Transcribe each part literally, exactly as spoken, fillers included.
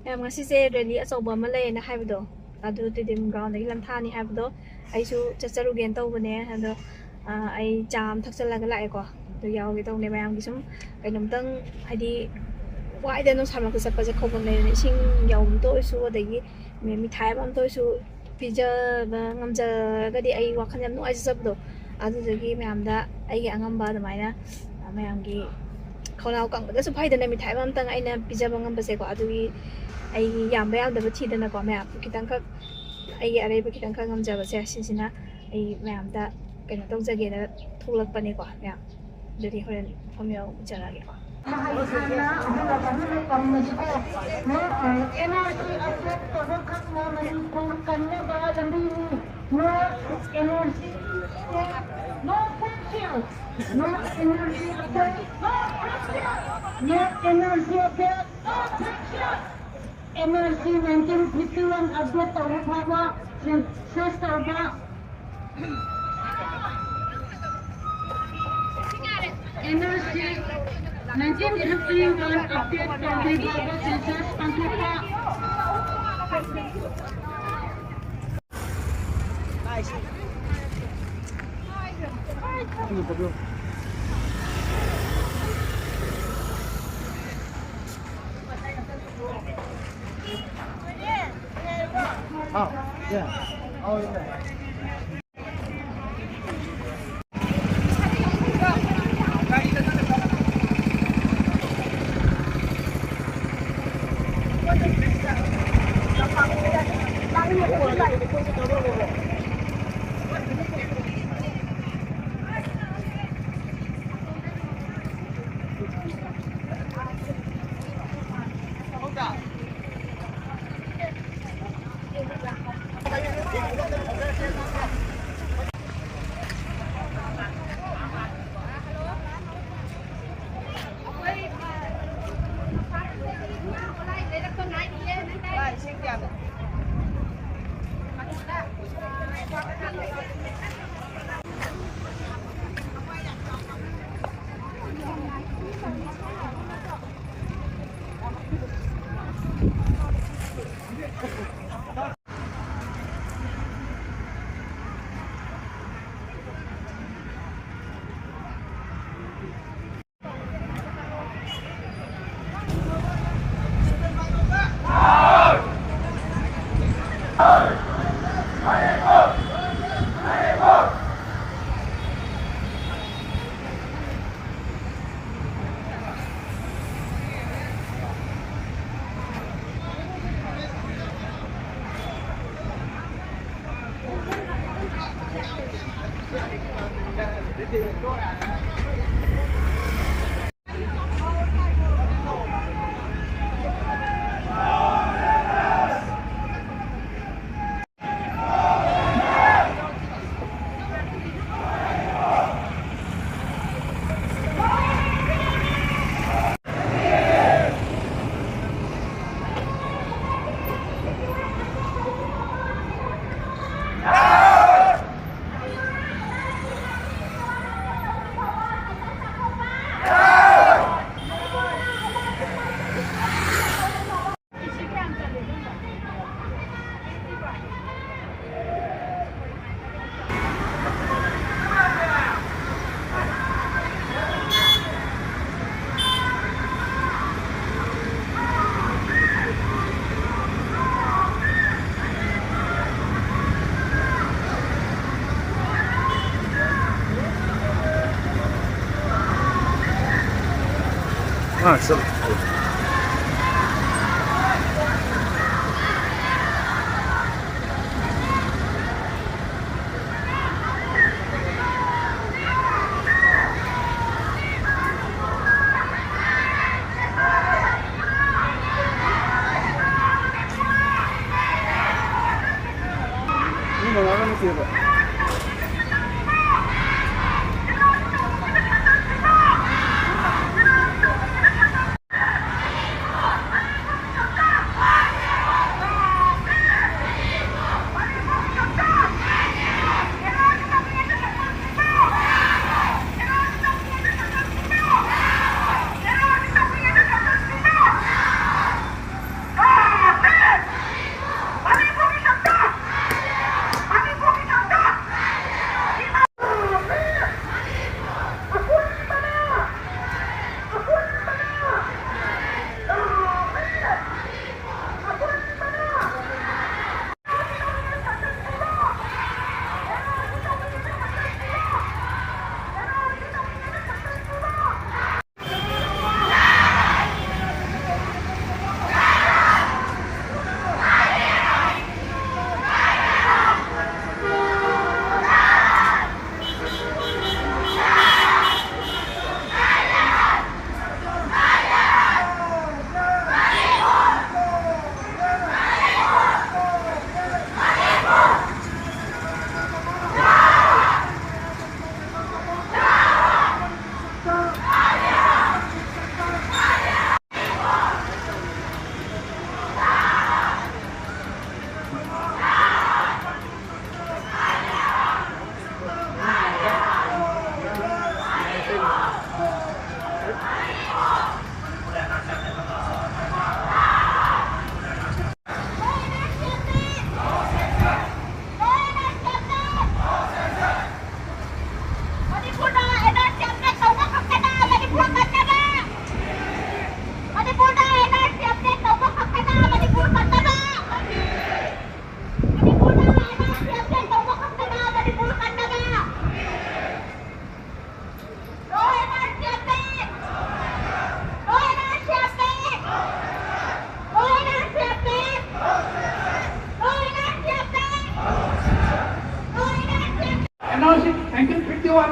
ꯃꯌꯥꯝ, ꯉꯁꯤꯁꯦ ꯔꯦꯂꯤ ꯑꯆꯧꯕ ꯑꯃ ꯂꯩꯌꯦꯅ ꯍꯥꯏꯕꯗꯣ, ꯑꯗꯨ ꯇꯤꯗꯤꯝ ꯒ꯭ꯔꯥꯎꯟꯗꯒꯤ ꯂꯝꯊꯥꯅꯤ ꯍꯥꯏꯕꯗꯣ, ꯑꯩꯁꯨ ꯆꯠꯆꯔꯨꯒꯦꯅ ꯇꯧꯕꯅꯦ꯫ ꯑꯗꯣ ꯑ, ꯑꯩ ꯆꯥ ꯑꯃ ꯊꯛꯆꯜꯂꯒ ꯂꯥꯛꯑꯦꯀꯣ꯫ ꯑꯗꯨ ꯌꯥꯎꯒꯦ ꯇꯧꯕꯅꯦ꯫ ꯃꯌꯥꯝꯒꯤ ꯁꯨꯝ ꯀꯩꯅꯣꯝꯇꯪ, ꯍꯥꯏꯗꯤ, ꯋꯥꯏꯗ ꯅꯨꯡꯁꯥ ꯃꯔꯛꯇ ꯆꯠꯄꯁꯦ ꯈꯧꯐꯝ ꯂꯩꯔꯅꯤ꯫ ꯏꯁꯤꯡ ꯌꯥꯎꯕ ꯑꯝꯇ ꯑꯣꯏꯔꯁꯨ, ꯑꯗꯒꯤ ꯃꯤ-, ꯃꯤꯊꯥꯏ ꯑꯃ ꯑꯝꯇ ꯑꯣꯏꯔꯁꯨ ꯄꯤꯖꯕ ꯉꯝꯖꯔꯒꯗꯤ ꯑꯩ ꯋꯥꯈꯜ ꯌꯥꯝ ꯅꯨꯡꯉꯥꯏꯖꯕꯗꯣ꯫ ꯑꯗꯨꯗꯨꯒꯤ ꯃꯌꯥꯝꯗ ꯑꯩꯒꯤ ꯑꯉꯝꯕ ꯑꯗꯨꯃꯥꯏꯅ, ꯑ, ꯃꯌꯥꯝꯒꯤ ꯈꯧꯅꯥꯎ ꯀꯪꯕꯗꯁꯨ ꯐꯩꯗꯅ, ꯃꯤꯊꯥꯏ ꯑꯃꯃꯝꯇꯪ ꯑꯩꯅ ꯄꯤꯖꯕ ꯉꯝꯕꯁꯦꯀꯣ꯫ ꯑꯗꯨꯒꯤ ꯑꯩꯒꯤ ꯌꯥꯝꯕ ꯌꯥꯝꯗꯕ ꯊꯤꯗꯅꯀꯣ, ꯃꯌꯥꯝ ꯈꯤꯇꯪꯈꯛ, ꯑꯩꯒꯤ ꯑꯔꯩꯕ ꯈꯤꯇꯪꯈꯛ ꯉꯝꯖꯕꯁꯦ, ꯁꯤꯁꯤꯅ ꯑꯩ ꯃꯌꯥꯝꯗ ꯀꯩꯅꯣ ꯇꯧꯖꯒꯦꯅ ꯊꯣꯛꯂꯛꯄꯅꯦꯀꯣ, ꯃꯌꯥꯝ꯫ ꯑꯗꯨꯗꯤ ꯍꯣꯔꯦꯟ ꯃꯐꯝ ꯌꯧ ꯎꯠꯆꯔꯛꯑꯒꯦꯀꯣ꯫ ꯃꯍꯩ ꯍꯥꯟꯅ ꯍꯧꯔꯕꯅꯤꯅ ꯇꯝꯃꯁꯤꯀꯣ꯫ No, N R C update ꯇꯧꯕ ꯈꯛꯅ ꯃꯅꯤꯄꯨꯔ ꯀꯟꯅꯕ ꯂꯝꯕꯤꯅꯤ꯫ No N R C update, no fraction. No N R C update, no fraction. No N R C update, no fraction. N R C nineteen fifty one update ꯇꯧꯕ ꯐꯥꯎꯕ census ꯇꯧꯕ꯫ N R C nineteen fifty one update ꯇꯧꯗ꯭ꯔꯤ ꯐꯥꯎꯕ census ꯄꯥꯡꯊꯣꯛꯄ꯫ Ah, so.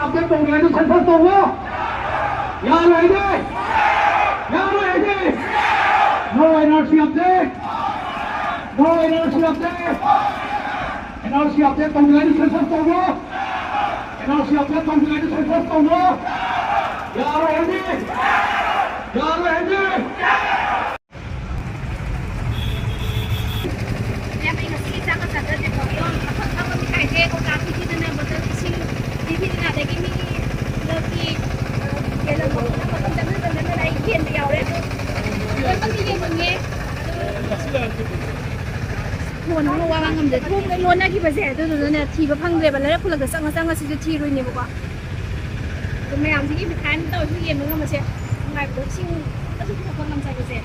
Update ꯇꯧꯗ꯭ꯔꯤꯉꯩꯗ census ꯇꯧꯔꯣ꯫ ꯌꯥꯔꯣꯏ ꯍꯥꯏꯗꯤ? ꯌꯥꯔꯣꯏ ꯍꯥꯏꯗꯤ? No NRC update. No NRC update. NRC update ꯇꯧꯗ꯭ꯔꯤꯉꯩꯗ ꯁꯦꯟꯁꯁ ꯇꯧꯔꯣ꯫ NRC update ꯇꯧꯗ꯭ꯔꯤꯉꯩꯗ ꯁꯦꯟꯁꯁ ꯇꯧꯔꯣ꯫ ꯌꯥꯔꯣꯏ ꯍꯥꯏꯗꯤ? ꯌꯥꯔꯣꯏ ꯍꯥꯏꯗꯤ? ꯃꯌꯥꯝ, ꯑꯩ ꯉꯁꯤꯒꯤ ꯆꯥꯛꯀ ꯆꯥꯖꯗꯦꯀꯣ꯫ ꯑꯗꯣ ꯑꯐ ꯑꯐꯕ ꯃꯤꯊꯥꯏꯁꯦ ꯀꯧꯇꯥ ꯄꯤꯕꯤꯗꯅ, ꯕꯣꯇꯜ ꯏꯁꯤꯡ ꯄꯤꯕꯤꯗꯅ, ꯑꯗꯒꯤ ꯃꯤꯒꯤ ꯈꯨꯗꯛꯀꯤ, ꯑ, ꯌꯦꯜꯂꯝꯕ ꯈꯣꯠꯂꯝꯕ ꯑꯗꯨꯝ ꯆꯪꯁꯤꯟ ꯆꯪꯁꯤꯟꯗꯅ ꯑꯩ ꯌꯦꯟꯕ ꯌꯥꯎꯔꯦ꯫ ꯑꯗꯣ ꯂꯣꯏꯅꯃꯛꯇꯤ ꯌꯦꯡꯅꯤꯡꯉꯦ꯫ ꯑꯗꯣ ꯐꯣꯟ ꯑꯃ ꯋꯥ ꯉꯥꯡꯉꯝꯗꯦ꯫ ꯊꯣꯡ ꯂꯣꯏ ꯂꯣꯟꯅꯈꯤꯕꯁꯦ, ꯑꯗꯨꯗꯨꯅꯅꯦ ꯊꯤꯕ ꯐꯪꯗ꯭ꯔꯦꯕ꯫ ꯂꯩꯔꯛ ꯈꯨꯜꯂꯛꯇ ꯆꯪꯉ ꯆꯪꯉ ꯁꯤꯁꯨ ꯊꯤꯔꯨꯏꯅꯦꯕꯀꯣ꯫ ꯑꯗꯣ ꯃꯌꯥꯝꯁꯤꯒꯤ ꯃꯤꯊꯥꯏ ꯑꯃ ꯇꯧꯔꯁꯨ ꯌꯦꯟꯕ ꯉꯝꯃꯁꯦ꯫ ꯅꯨꯡꯉꯥꯏꯕꯗꯣ ꯏꯁꯤꯡ ꯑꯃꯁꯨ ꯄꯨꯊꯣꯛꯄ ꯉꯝꯖꯕꯁꯦ꯫